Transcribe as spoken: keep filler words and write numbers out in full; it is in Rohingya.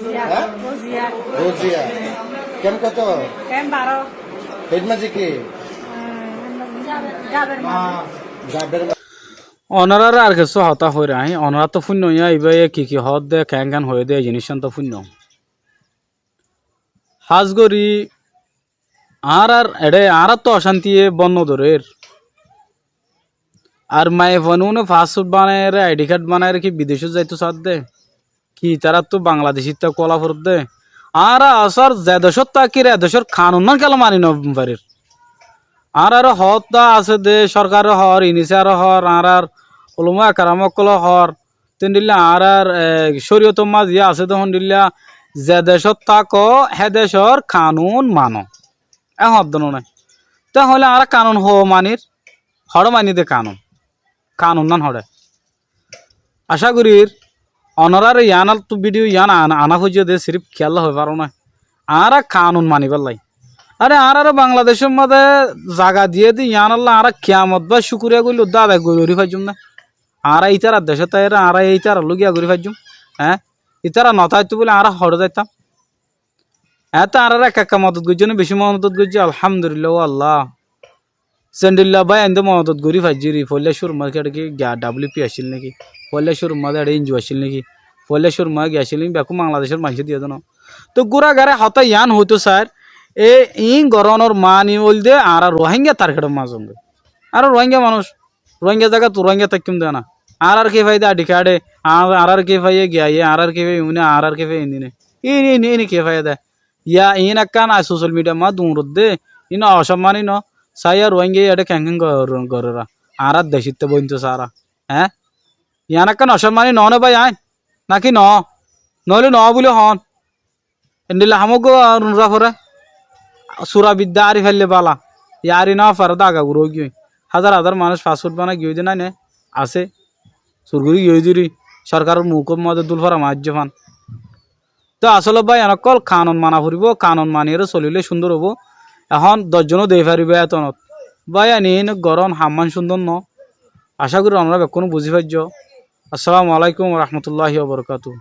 Há? Roziya. Roziya. Kemp hoto? Kemp baró. Hér maze ki? Ehm, gabor maze. Gabor maze. Onoráre ar kessú hotá hoóir añí, onorá to fúinno, yá ibáye ki ki hoódde, keén keén hoiyé dé, e ziníccán to fúinno. Hás gorí añárar eçé, añáráttu ocántiye bon no dórer. Ar maiyafuainúne fasfut banaiyóre, aidhi kard banaiyóre ki bidecót zaito saádde? Ki itaráttu Bangladecítta kúala foredde? Añára asór ze decót tákir, e decór kanunnán kiyólla mani no farir? Añárar hoódda asé dé, sórkare hoór, inisare hoór, añárar ulama ekram ókkole hoór, Te endilla añárar, e, córiyotor mazé asé de hondilla, ze decót táko, hé decór kanun mano. E hoódde no né. Te hoilé añára kanun hoó manir, hoçé mani de kanun. Kanunnán hoçé. Acá gorír, onoráre yiánottu bídiyo yián ana, ana foijjé de sirif kiyólla hoi faró né. Añára kanun manibálla. Are añáráre Bangladecór mazé zaga diyé de yiánolla añára kiyamot bá cúkuriya goillé uddá adai gorí faijjúm né. Añára ítarar decót táiyore añára ítarar lói giyá gorí faijjúm? Eé? Ítara no táitto bóli añára hoçé zaitam? Eéñtte añáráre ekka ekka modot goijjé né, bicí modot goijjé, alhamdulillah, ó Allah. Sendilla báiyain de modot gorí faijjí ri, foillá cúrur mazé ki eçé ki giya W P accíl né ki? Foillá cúrur mazé eçé N G O accíl né ki? Foillá cúrur mazé giya accíl né ki? Bekkún Bangladecór maincé diyé de no. Te gúra garé hotá yián hoitó sair, e iín gorónor mani óilde añára Ruáingga targetor mazé zongói. Añára Ruáingga manúic, Ruáingga zagat Ruáingga táikkum de na. Añárar ki faida aidhi karde, añá-, añárar ki faida giyaye, añárar ki faida iúne, añárar ki faida indine. Iín, iín, iín ki faida? Yá, iín ekkán ar sosiyal midiyar mazé duñrodde, iín ocómmani no, saiya Ruáinggaye eçé keén keén gor-, gorera. Añárar decítta bointo sára. Eé? Yián ekkán ocómmani no né báiyain? Náki no? Noóile no buli hoón. Endilla ham uggúa ar nura fore. Sura bidda ári faille bála. Yá ári no fare de aga gura óigiyoi. Házar házar manúic fasfut banai giyói de nái né? Asé. Sur gorí giyói de ri. Sorkaror mukór mazé dúl fora maijjé fán. Te asóle báiyain ókkol kanun mana foribó, kanun maniyóre solilé cúndor óibo. Ehón doc zonó dei faribó etonot. Báiyain iín gorón hammán cúndor no. Acá gorí onorá bekkúne buzí faijjó. Assalamu alaikum wa rahmatullahi wa barakatuhu.